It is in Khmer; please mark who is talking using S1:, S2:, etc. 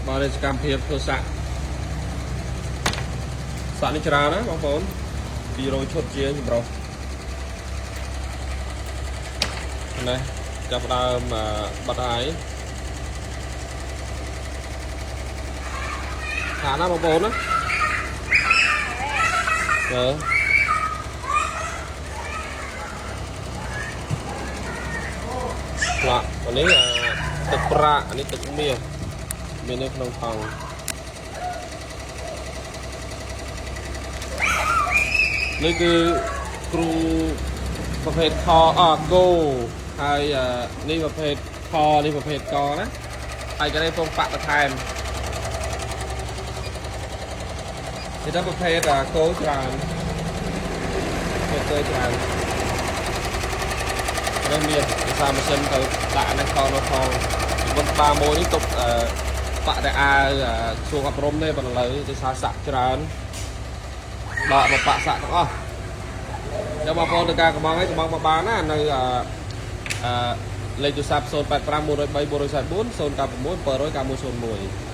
S1: បាទនេះសកម្មភាពធ្វើសាក់សាក់នេះច្រើនណាបងប្អូន200ឈុតជាងចម្រុះនេះចាប់ផ្ដើមអឺបិទហើយខាណាបងប្អូនណាមើលផ្លាក់អានេះអាទឹកប្រាក់អានេះទឹកមាសមាននៅក្នុងថង់នេះគឺគ្រូប្រភេទខអគោហើយអឺនេះប្រភេទខនេះប្រភេទកណាហើយក៏នេះពងប៉ាក់បន្ថែមនេះតែប្រភេទអាគោច្រើនប្រភេទគោច្រើននេះមានភាសាម៉ាស៊ីនទៅដាក់នេះខនោះខពីមុនបាមួយនេះទុកអឺប៉ាក់តែអាវក្រសួងអប់រំទេប៉ុន្តែឥឡូវដោយសារសាក់ច្រើនដកមកប៉ាក់សាក់ទាំងអស់ ចាំបងប្អូនទៅការកំងឯងកំងមកបានណានៅអឺអឺលេខទូរស័ព្ទ085 103 444 096 79101។